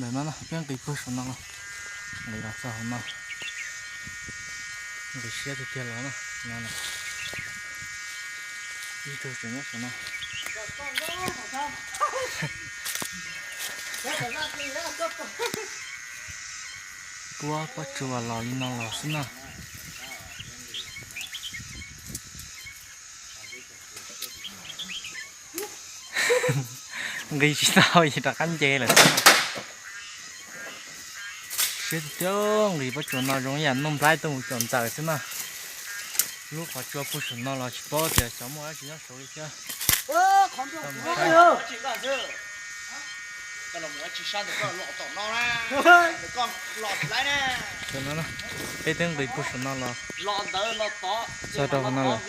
Ntawm no na, peb nqis puag saum no los, nqis los txog hauv no, nqis siab tiag tiag los na, no na, ib tug tseem nyob saum no. Puab pob tsuas los li no los xwb na. Nqis tsis tau ces rov qab nce lawm xwb. Siab tiag tiag, nqis pob tsuas no zoo ib yam nuj nplaib tuaj mus caum ntxawm xwb na. Lub qhov tsua puag saum no los tsis paub tias xyov muaj dab tsi nyob saud li thiab. Peb twb nqis puag saum no los txog rau qhov no lawm.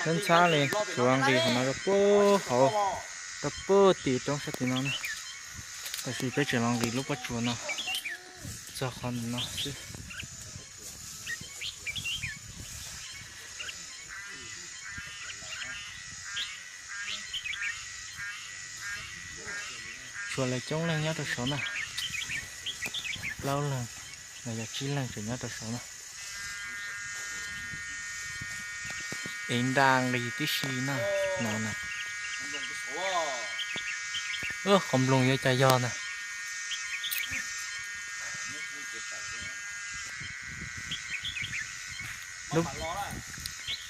Ntxhab ntxhab li, tsuas nqis qhov no rau puag hauv, rau puag tim roob sab tim no na. Tab sis peb tseem los nqis lub pob tsuas no txog qhov ntawm no xwb. Tsuas lawv coob leej nyob rau saud na, plaub leeg los yog tsib leeg tseem nyob rau saud na. Ev nra nqis tib si na, no na. Qhov nploos yuav cas yog na.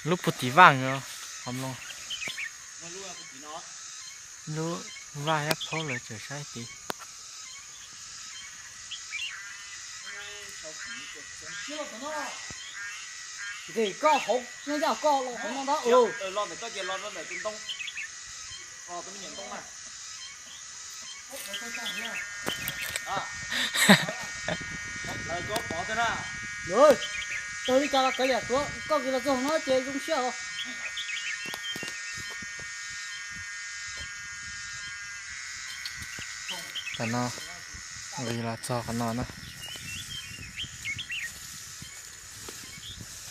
Lub puag tim vaj, qhov nploos, lub vaj ib phaub lawv tseem saib tid. Nqis koj hauv, nyob yaj koj los hauv no ntag. Los ntawm koj ces los rau ntawm tus ntoo, tus me nyuam ntoo na. Lawv koj pov twg na. Tawg li cas los kav liam, tuav koj nqis los txog no ces zoo siab os. Tam no nqis los txog qhov no na.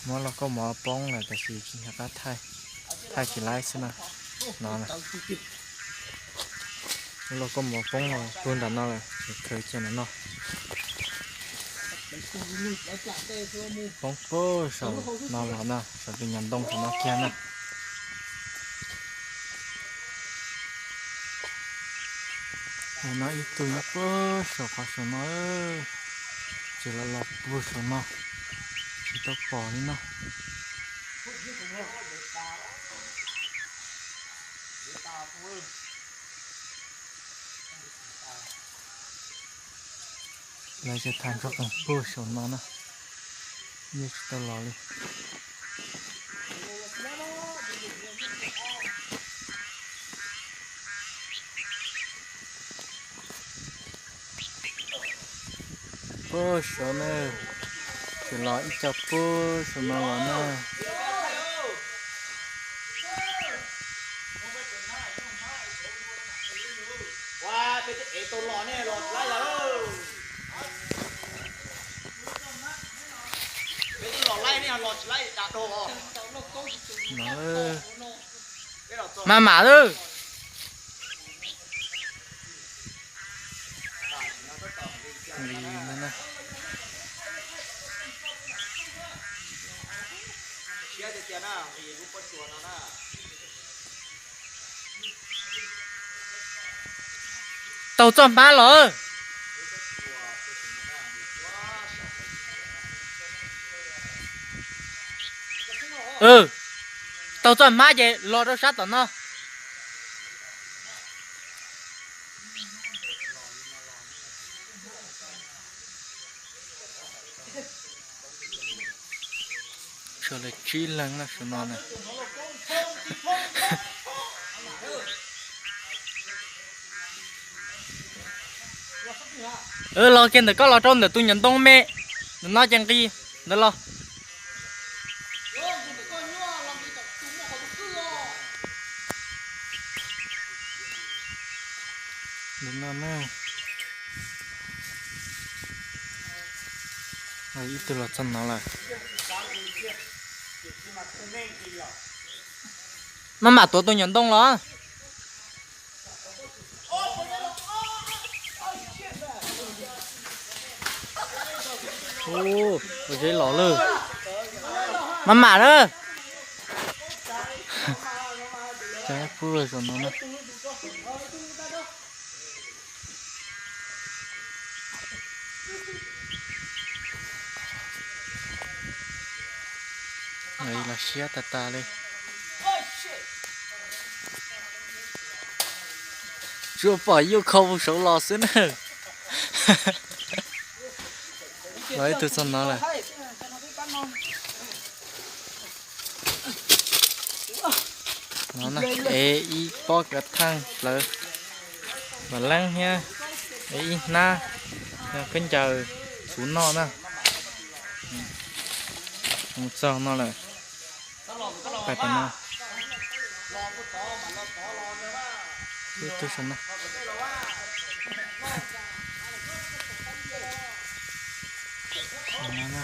Muab lauj kaub mov poob lawm tab sis tsis nco qab thaij, thaij tsis laib xwb na. No, lauj kaub mov poob los puag nram no lawm, khaws cia nram no. Poob puag saum no los na, saum tus nyuam ntoo saum no kiag na. No ib tug nyob puag saum qhov saum no, ces los los puag saum no, tsis tau pom li no. Lawv tseem tham ntsoov qees puag saum no na, yeej tsis tau los li. Puag saum na, tseem los ib co puag saum no los na. Maj mam lawm. Taug txoj hmab los. Taug txoj hmab ces los rau sab tom no. Tshuav lawv tsib leeg no saum no na. Los kiag ntawm koj los rau ntawm tus nyuam ntoo me, ntawm no ces nqis ntawd los. Ib tug los txog no lawm. Maj mam tuav tus nyuam ntoo los. Ua, ua zeb los lawm. Maj mam na. Cov pub lawm saum no na. Los siab tag tas li. Tsuas pom yuj kho mus saud los xwb na. Los ib tug txog no lawm. No na, ev ib pob kav theej plawv vam leeb thiab, ev ib hnab khaub ncaws txhuv noj na. Mus txog no lawm. Pais tom no. Ib tug saum no. Saum no na.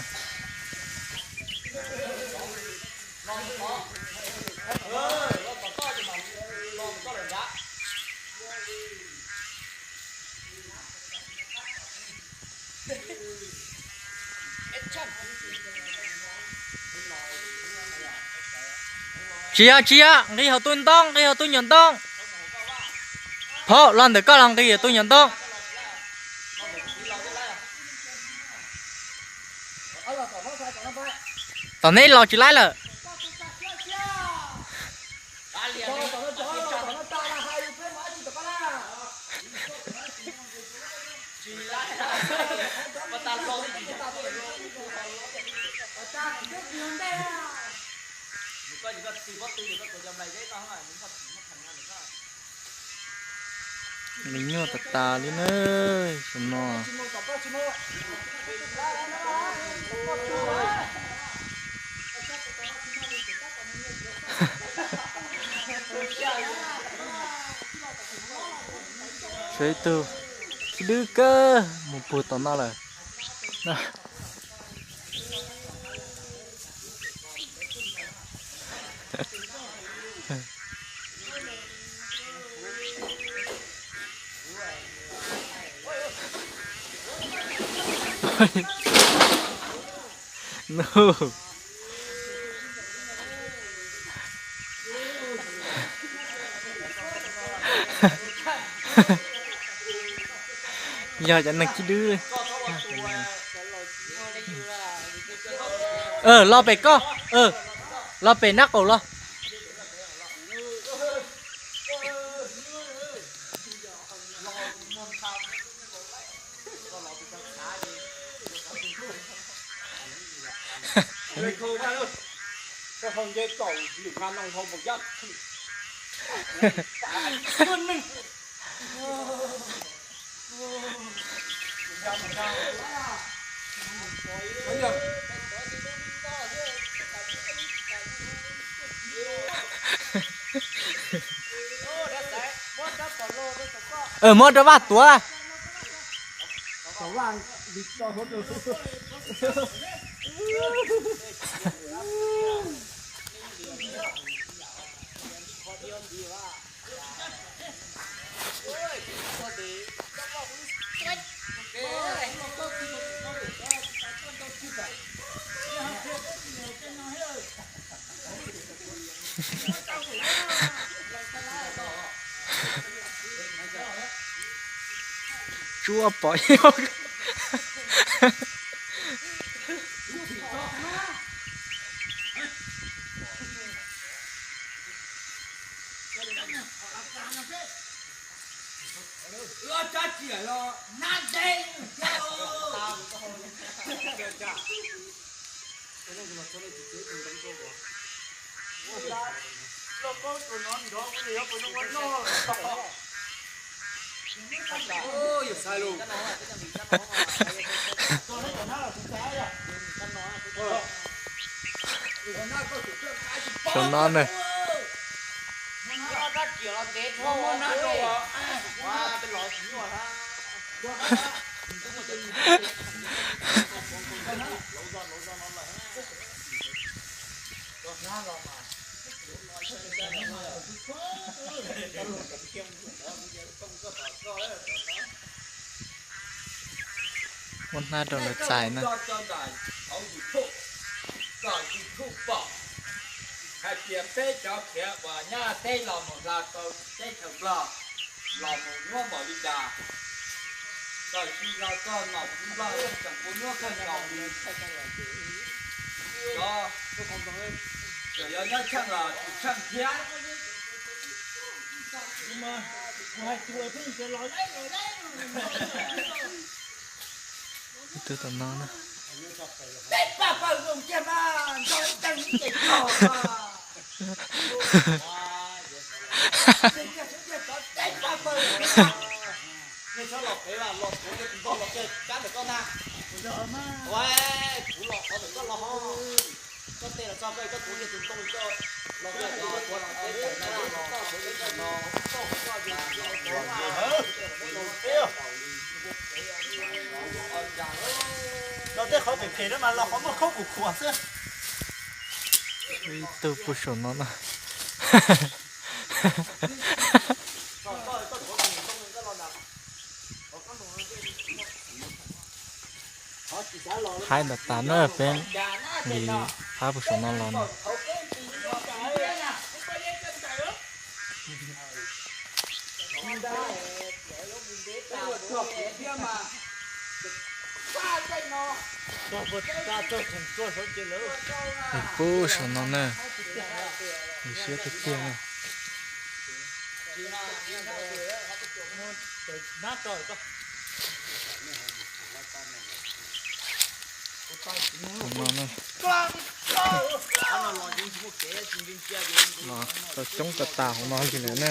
Tsis yog, tsis yog, nqis hauv tus ntoo, nqis hauv tus nyuam ntoo. Phauj, los ntawm koj los nqis hauv tus nyuam ntoo. Tom neb los tsis laib lawm. Nws nyuaj tas tas li na, saum no. Tshuav ib tug khib dwb kawg mus puag tom no lawm. No. Yog cov neeg khib dwb. Los pem koj, los pem nab qaum los. Muab rau vaj tuav. Tsuas pom. Saum no na. Muab hnab rau lawv txais na. Tso ntawm hauv YouTube, kom YouTube pom hais tias peb cov khiav uas nyab teb los mus hla rau teb chaws Nplog los mus nyuaj npaum li cas. Tam sim no txog nom tswv Nplog yeej tseem ua nyuaj kawg nkaus li. Cov, txawm yog nyob tsheej los tsis tsheej thiab. Ib tug tom no na. Los tej qhov phem phem no mas los qhov muaj khaub kuv khuam xwb. Ib tug puag saum no no. Haib tas tas na peb li, haib puag saum no los no. Puag saum no na, li siab tiag tiag na. Tus no na, los tau coob tas tas hauv no li lawm na.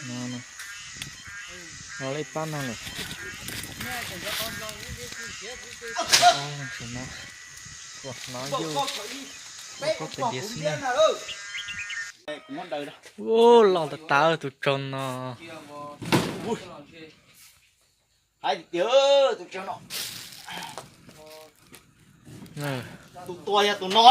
No, los li pab no lawm. Hnov yuj, ua koj tes diav xwb na. Ua los tas tas tus tsaug no. Hais tias tus tsaug no, tus tuag yog tus no.